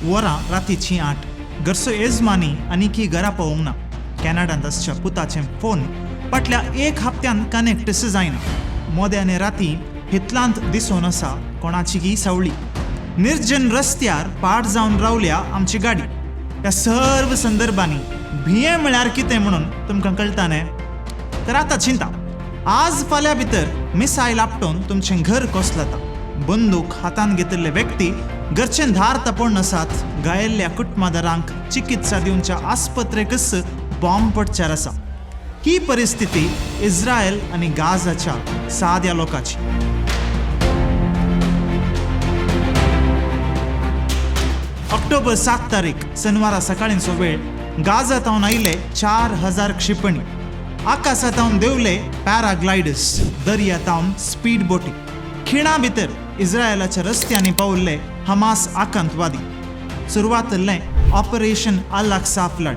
वरां रातीचीं 8. घरचो येजमानी आनीकी घरा पावूंक ना. कॅनडांत आसच्या पुताचें फोन फाटल्या एक हप्त्यान कनेक्ट जायना. मोदे आनी राती हितलांत दिसून आसा कोणाची सावळी. निर्जन रस्त्यार पाड जावन रावल्या आमची गाडी. ह्या सर्व संदर्भांनी भिये म्हळ्यार कितें म्हणून तुमकां कळटा न्ही? तर आतां चिंता, आज फाल्यां भितर मिसायल आपटोवन तुमचें घर कोसलता. बंदूक हातांत घेतिल्ले व्यक्ती घरचें धार तापोवन आसात. घायल्ल्या कुटुंबादारांक चिकित्सा दिवच्या आस्पत्रेकच बॉम्ब पडच्यार आसा. ही परिस्थिती इस्रायल आनी गाजाच्या साद्या लोकांची. ऑक्टोबर 7 तारीख शनिवारा सकाळींचो वेळ. गाजातावन आयले 4000 क्षिपणी, आकाशातावन देवले पॅराग्लायडर्स, दर्यातावन स्पीड बोटी. खिणा भितर इस्रायलाच्या रस्त्यांनी पावल्ले हमास आकांतवादी. सुरवात ऑपरेशन अल अक्सा फ्लड.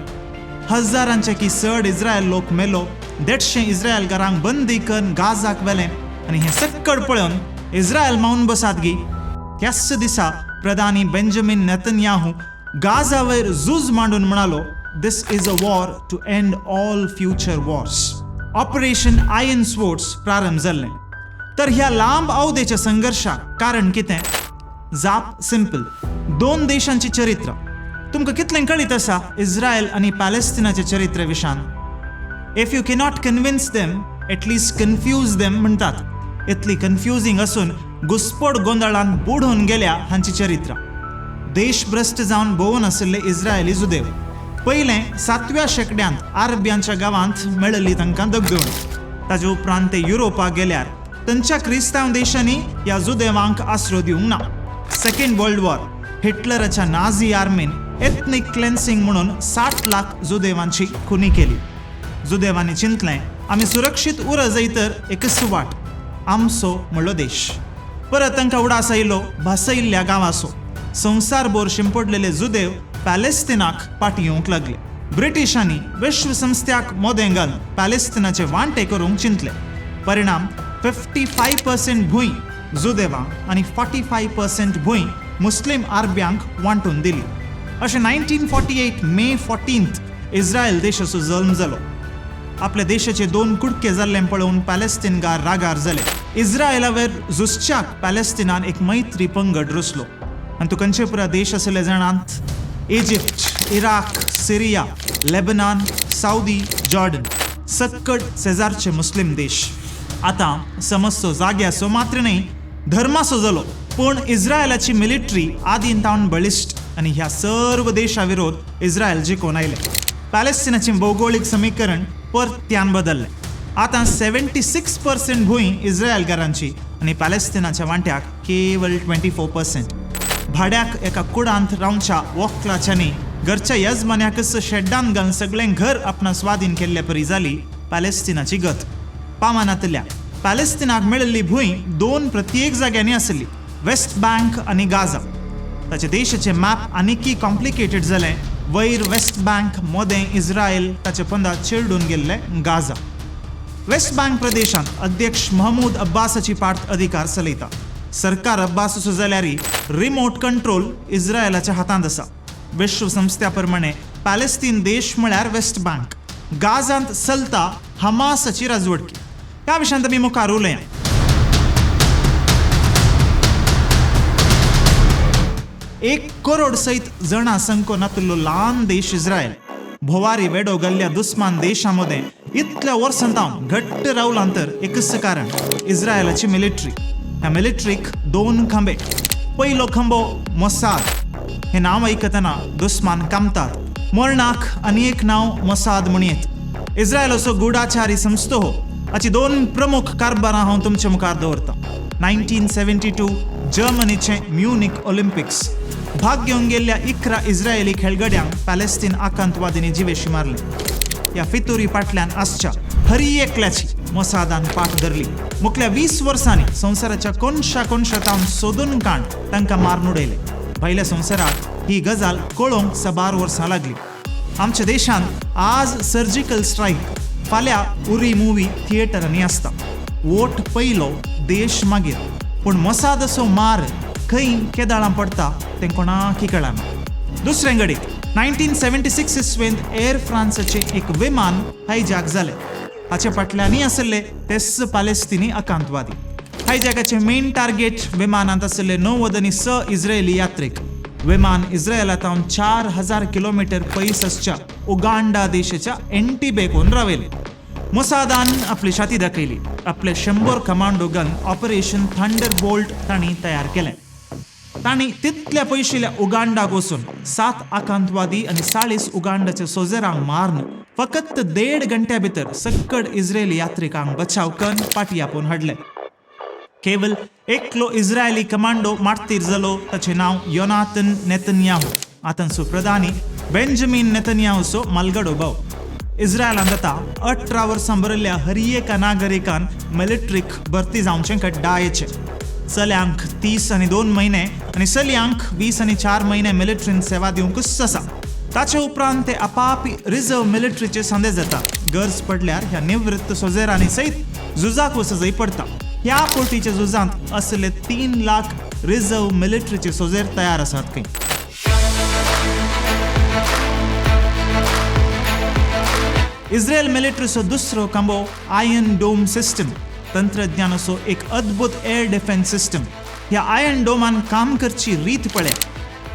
हजारांचे की चड इस्रायल लोक मेलो. 150 इस्रायलकारांक बंदी करून गाजाक व्हेलें आनी हें सक्कड पळोवन इस्रायल मावन बसात गी. त्याच दिसा प्रधानी बेंजामीन नेतन्याहू गाजावयर झूज मांडून म्हणालो, "This is a war to end all future wars." Operation iron swords प्रारंभ जाल्लें. तर ह्या लांब अवधेच्या संघर्शाक कारण कितें? जाप सिंपल, दोन देशांची चरित्र. तुमकां कितलें कळीत आसा इस्रायल आनी पॅलेस्टिनाचे चरित्र Vishan? If you cannot convince them, at least confuse them म्हणटात. इतली कन्फ्युजींग असून घुस्पड गोंदळान बुडून गेल्या हांची चरित्र. देशभ्रश्ट जावन भोंवून आशिल्ले इस्रायली जुदेव पयलें 7व्या शेंकड्यांत आरब्यांच्या गांवांत मेळिल्ली तांकां दगदवणी. ताजे उपरांत ते युरोपाक गेल्यार तांच्या क्रिस्तांव देशांनी ह्या जुदेवांक आसरो दिवंक ना. सेकंड वर्ल्ड वॉर, हिटलराच्या नाझी आर्मीन एथनीक क्लेन्सिंग म्हणून 60 लाख जुदेवांची खुनी केली. जुदेवांनी चिंतलें, आमी सुरक्षीत उर जाय तर एकच वाट, आमचो म्हणलो देश. परत तांकां उडास आयलो भासयल्ल्या गांवाचो. संवसारभर शिंपडलेले जुदेव पॅलेस्टिनाक फाटी येवंक लागले. ब्रिटिशांनी विश्वसंस्थ्याक मोदें घालून पॅलेस्टिनाचे वांटे करूंक चिंतले. परिणाम, 55% भूंय जुदेवांक आनी 45% भूंय मुस्लिम आरब्यांक वांटून दिली. अशें 1948 मे 14 इस्रायल देशाचो जल्म जालो. आपल्या देशाचे दोन कुडके जाल्ले पळोवन पॅलेस्टीनगार रागार जाले. इस्रायलावेर झुजच्याक पॅलेस्टिनान एक मैत्री पंगड रचलो. आनी तूं खंयचे पुरा देश आसले जाणात? Egypt, Iraq, Syria, Lebanon, Saudi, Jordan, सक्कड शेजारचे मुस्लिम देश. आतां समजचो जाग्याचो मात्र न्हय, धर्माचो जालो. पूण इस्रायलाची मिलिटरी आदीन तावन बळिश्ट आनी ह्या सर्व देशा विरोध इस्रायल जिखून आयले. पॅलेस्टिनाचें भौगोळीक समीकरण परत्यान बदललें. आतां 76% भूंय इस्रायलकारांची आनी पॅलेस्टिनाच्या वांट्याक केवळ 24%. भाड्याक एका कुडांत रावच्या वोकलाच्यांनी घरच्या यजमान्याकच शेड्डान घालून सगळें घर आपणा स्वाधीन केल्ले परी जाली पॅलेस्टिनाची गत. पावनातल्या पॅलेस्टिनाक मेळिल्ली भूंय दोन प्रत्येक जाग्यांनी आसली, वेस्ट बँक आनी गाझा. ताचे देशाचे मॅप आनीकी कॉम्प्लिकेटेड जालें. वयर वेस्ट बँक, मोदें इस्रायल, ताचे पंदा चिरडून गेल्ले गाझा. वेस्ट बँक प्रदेशांत अध्यक्ष महमूद अब्बासाची पार्ट अधिकार चलयता. सरकार अब्बासाचो जाल्यार रिमोट कंट्रोल इस्रायलाच्या हातांत आसा. विश्वसंस्थ्या प्रमाणे पॅलेस्टीन देश म्हळ्यार वेस्ट बँक. गाझांत चलता हमासाची राजवटकी. ह्या विशयांत आमी मुखार उलया. 1 करोड सयत जणां संको नातिल्लो ल्हान देश इस्रायल भोवारी वेडो घाल्ल्या दुस्मान देशा मदें इतल्या वर्सां तावन घट्ट रावलां तर एकच कारण, इस्रायलाची मिलिटरी. ह्या मिलिटरीक दोन खांबे. पयलो खांबो मोसाद. हें नांव आयकतना दुस्मान कामतात. मरणाक आनी एक नांव मोसाद म्हणयेत. इस्रायलाचो गुढाचारी संस्थो हो. हाची दोन प्रमुख कारभारां हांव तुमचे मुखार दवरतां. 1972 जर्मनीचें म्युनिक ऑलिम्पिक्स, भाग घेवन गेल्ल्या 11 इस्रायली खेळगड्यांक पॅलेस्टीन आकांतवादींनी जिवेशी मारले. ह्या फितुरी फाटल्यान आसच्या हरी एकल्याची मोसादान पाठ धरली. मुखल्या 20 वर्सांनी संवसाराच्या कोनशा कोनशातावन सोदून काण तांकां मारून उडयले. भायल्या संवसाराक ही गजाल कळोवंक साबार वर्सां लागली. आमच्या देशांत आज सर्जिकल स्ट्रायक, फाल्यां उरी मुवी थिएटरांनी आसता. वोट पयलो, देश मागीर. पूण मोसाद असो मार खंय केदाळां पडटा तें कोणाकी कळना. दुसरें घडीक 1976 इस्वेंत एअर फ्रांसाचें एक विमान हायजॅक जालें. हाचे फाटल्यानय आशिल्ले तेच पालेस्तिनी आकांतवादी. हायजॅकाचें मेन टार्गेट विमानांत आशिल्ले 96 इस्रायली यात्रीक. विमान इस्रायलांत 4000 किलोमिटर पयस आसच्या उगांडा देशाच्या एंटीबेकोन रावयलें. मोसादान आपली छाती दाखयली. आपले 100 commando gun operation Thunderbolt तांणी तयार केलें. तांणी तितल्या पयशिल्ल्या उगांडाक वचून 7 आकांतवादी आनी 40 उगांडाच्या सोजेरांक मारून फकत 1.5 घंट्या भितर सक्कड इस्रायली यात्रिकांक बचाव करून पाटी आपोवन हाडले. केवल एकलो इस्रायली कमांडो मार्तीर जालो. ताचें नांव योनाथन नेतन्याहू, आतांचो प्रधानी बेंजामीन नेतन्याहूचो मालगडो भाव. इस्रायलांत आतां 18 वर्सां भरिल्ल्या हर एका नागरिकान मिलिटरीक भरती जावचें कड्डायेचें. चल्यांक 30 आनी 2 म्हयने आनी चलयांक 20 आनी 4 म्हयने मिलिटरीन सेवा दिवंकूच आसा. ताचे उपरांत ते आपापी रिजर्व मिलिटरीचे संदे जाता. गरज पडल्यार ह्या निवृत्त सोजेरांनी सयत झुजाक वचजय पडटा. ह्या पोटीच्या झुजांत असले 3 लाख रिजर्व मिलिटरीचे सोजेर तयार आसात खंय. इस्रायल मिलिटरीचो दुसरो खांबो आयर्न डोम सिस्टम, तंत्रज्ञानाचो एक अद्भुत एअर डिफेन्स सिस्टम. ह्या आयर्न डोमान काम करची रीत पळय.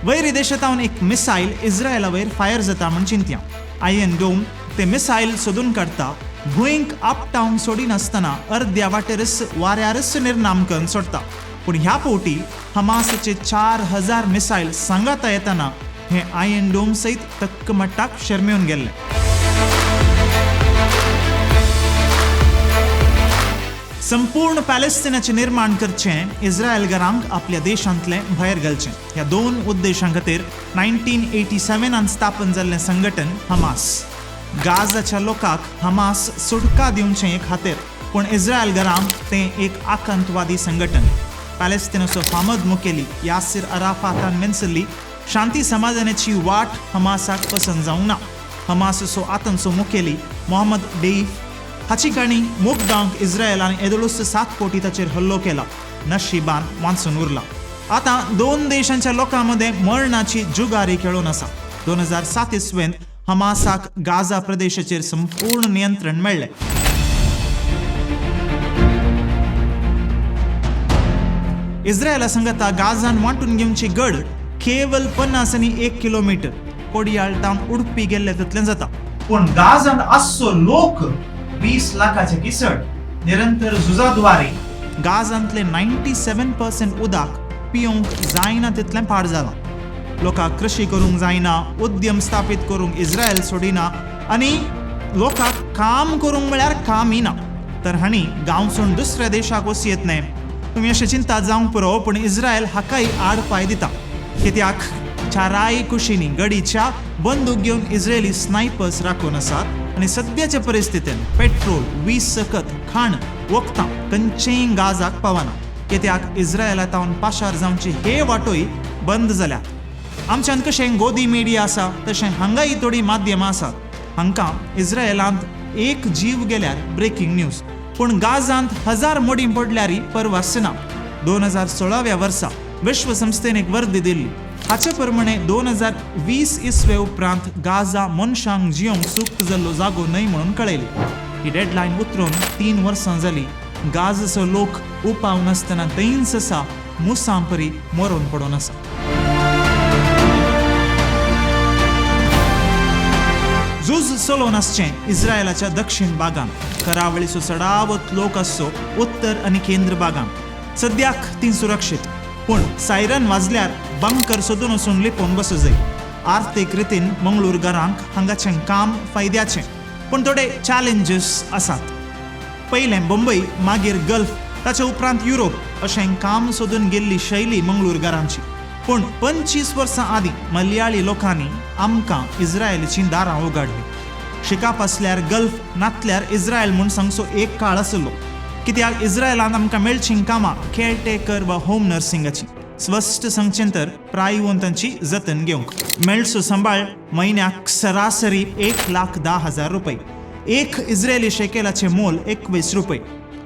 वैरी देशांत एक मिसायल इस्रायला वयर फायर जाता म्हण चिंतया. आयर्न डोम ते मिसायल सोदून काडटा, भुंयक आपटावन सोडिनासतना अर्द्या वाटेरच वाऱ्यारच निर्नाम करून सोडटा. पूण ह्या फावटी हमासाचे 4000 मिसायल सांगाता येतना हे आयर्न डोम सयत तक्कमट्टाक शर्मेवन गेल्ले. संपूर्ण पॅलेस्टिनाचें निर्माण करचें, इस्रायलगरांक आपल्या देशांतलें भायर घालचें, ह्या 2 उद्देशां खातीर 1987 स्थापन जाल्लें संघटन हमास. गाजाच्या लोकांक हमास सुटका दिवचें खातीर, पूण इस्रायलगरांक तें एक आकांतवादी संघटन. पॅलेस्टिनाचो फामद मुखेली यासिर अराफातान मेन्सल्ली शांती समाधानाची वाट हमासाक पसंत जावंक ना. हमासाचो आतंचो मुखेली मोहम्मद डेईफ हाची काणी मुगदांक इस्रायलान एदोळूस 7 कोटी ताचेर हल्लो केला. नशिबान वांचून उरला. आतां 2 देशांच्या लोकां मदें मरणाची जुगारी खेळून आसा. 2007 इस्वेंत हमासाक गाझा प्रदेशाचेर संपूर्ण नियंत्रण मेळ्ळें. इस्रायला संगता गाझान वांटून घेवची गड केवल 51 किलोमीटर कोडियाळ तावन उडपी गेल्ले तितलें जाता. पूण गाझान आसचो लोक 20 लाखाचे किसड निरंतर झुजाद्वारे गाझांतले 97% उदक पिवंक जायना तितलें पाड जालां. लोकांक कृषी करूंक जायना, उद्यम स्थापीत करूंक इस्रायल सोडिना आनी लोकांक काम करूंक म्हळ्यार कामय ना. तर हांणी गांव सोडून दुसऱ्या देशाक वचयेत न्हय. तुमी अशें चिंता जावंक पुरो, पूण इस्रायल हाकाय आड पांय दिता. कित्याक चाराय कुशींनी गडीच्या बंदूक घेवन इस्रायली स्नायपर्स राखून आसात आनी सद्याचे परिस्थितीन पेट्रोल, वीज सकत, खाण, वखदां खंयचेय गाजाक पावना. कित्याक इस्रायला तावन पाशार जावची हे वाटोय बंद जाल्यात. आमच्यान कशें गोदी मिडिया आसा तशें हांगाय थोडीं माध्यमां आसात. हांकां इस्रायलांत एक जीव गेल्यार ब्रेकींग न्यूज, पूण गाजांत 1000 मोडीं पडल्यारय परवास ना. 2016व्या वर्सा विश्वसंस्थेन एक वर्दी दिल्ली. हाचे प्रमाणे 2020 इसवे उपरांत गाझा मनशांक जियोंक सुक्त जाल्लो जागो न्हय म्हणून कळयली. ही डेडलायन उतरून 3 वर्सां जाली. गाजाचो लोक उपाव नासतना थंयच आसा, मुसांपरी मरोन पडोन आसा. झूज चलोवन आसचें इस्रायलाच्या दक्षिण भागांत, करावळीचो चडावत लोक आसचो उत्तर आनी केंद्र भागांत. सद्याक ती सुरक्षीत, पूण सायरन वाजल्यार बंकर सोदून वचून लिपोवन बसो जाय. आर्थीक रितीन मंगळूरगारांक हांगाचें काम फायद्याचें, पूण थोडे चॅलेंजीस आसात. पयलें मुंबय, मागीर गल्फ, ताचे उपरांत युरोप अशें काम सोदून गेल्ली शैली मंगळूरगारांची. पूण 25 वर्सां आदीं मलयाळी लोकांनी आमकां इस्रायलीचीं दारां उगाडलीं. शिकाप आसल्यार गल्फ, नातल्यार इस्रायल म्हूण सांगचो एक काळ आसलो. कित्याक इस्रायलांत आमकां मेळचीं कामां केअरटेकर वा होम नर्सिंगाची. स्पश्ट सांगचें तर प्रायवंतांची जतन घेवंक मेळचो सांबाळ म्हयन्याक सरासरी 1,10,000 रुपये. एक इस्रायली शेकेलाचें मोल 21 रुपये.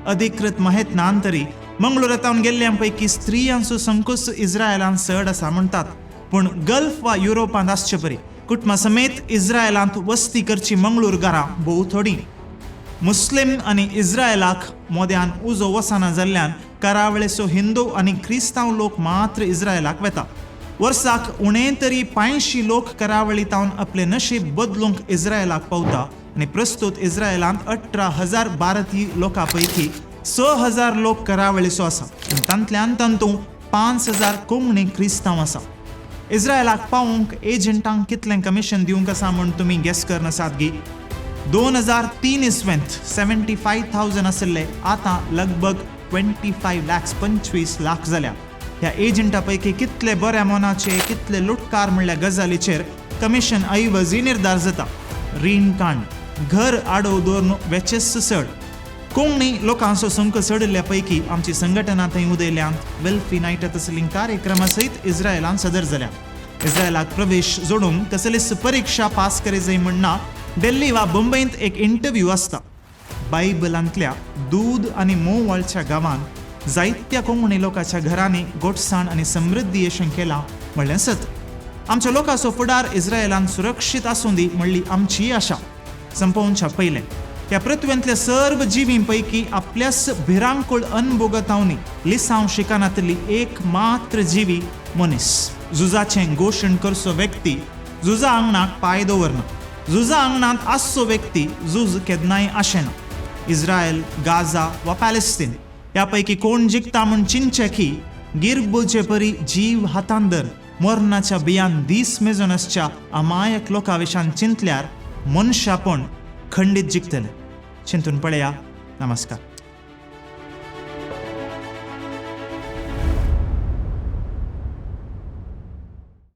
अधिकृत माहित ना तरी मंगळुरांत गेल्ल्यां पैकी स्त्रियांचो संकोच इस्रायलान चड आसा म्हणटात. पूण गल्फ वा युरोपांत आसचे परी कुटुंबा समेत इस्रायलांत वस्ती करची मंगळूरगारां भोव थोडीं. मुस्लिम आनी इस्रायलाक मोद्यान उजो वचना जाल्ल्यान करावळेचो हिंदू आनी क्रिस्तांव लोक मात्र इस्रायलाक वेता. वर्साक उणे तरी 85 लोक करावळी तावन आपले नशीब बदलूंक इस्रायलाक पावता आनी प्रस्तुत इस्रायलांत 18,000 भारतीय लोकां पैकी 6,000 लोक करावळीचो आसा आनी तांतल्यान तांतूं 5,000 कोंकणी क्रिस्तांव आसा. इस्रायलाक पावोवंक एजंटांक कितलें कमिशन दिवंक आसा म्हूण तुमी गेस करनासात गी? 2003 इसवेंत 75,000 आशिल्ले, आतां लगभग 25 लॅक्स, 25 लाख जाल्या. ह्या एजंटा पैकी कितले बऱ्या मनाचे, कितले लुटकार म्हणल्या गजालीचेर कमिशन ऐवजी निर्धार जाता. रीण कांड, घर आडोव दवरून वेचेस चड कोंकणी लोकांचो संक चडिल्ल्या पैकी आमची संघटना थंय उदयल्यांत. वेल्फी नायट तसलीं कार्यक्रमा सयत इस्रायलान सदर जाल्या. इस्रायलाक प्रवेश जोडूंक कसलीच परिक्षा पास करी जाय म्हण ना. दिल्ली वा मुंबयंत एक इंटरव्यू आसता. बायबलांतल्या दूद आनी मोवाळच्या गांवांत जायत्या कोंकणी लोकांच्या घरांनी गोडसाण आनी समृद्धी अशें केलां म्हणलें सत. आमच्या लोकांचो फुडार इस्रायलान सुरक्षीत आसूं दी म्हणली आमची आशा. संपोवच्या पयलें, ह्या पृथ्वेंतल्या सर्व जिवीं पैकी आपल्याच भिरांकूळ अनभोगतावनी लिसांव शिकनातली एक मात्र जिवी मनीस. झुजाचें घोशण करचो व्यक्ती झुजा आंगणाक पांय दवरना. झुजा आंगणांत आसचो व्यक्ती झूज केन्नाय आशेना. इस्रायल, गाझा वा पॅलेस्टीन ह्या पैकी कोण जिखता म्हूण चिंतचें की गिरबुलचे परी जीव हातांत धर मरणाच्या बियान दीस मेजून आसच्या अमायक लोकां विशान चिंतल्यार मनशापण खंडीत जिखतलें. चिंतून पळया. नमस्कार.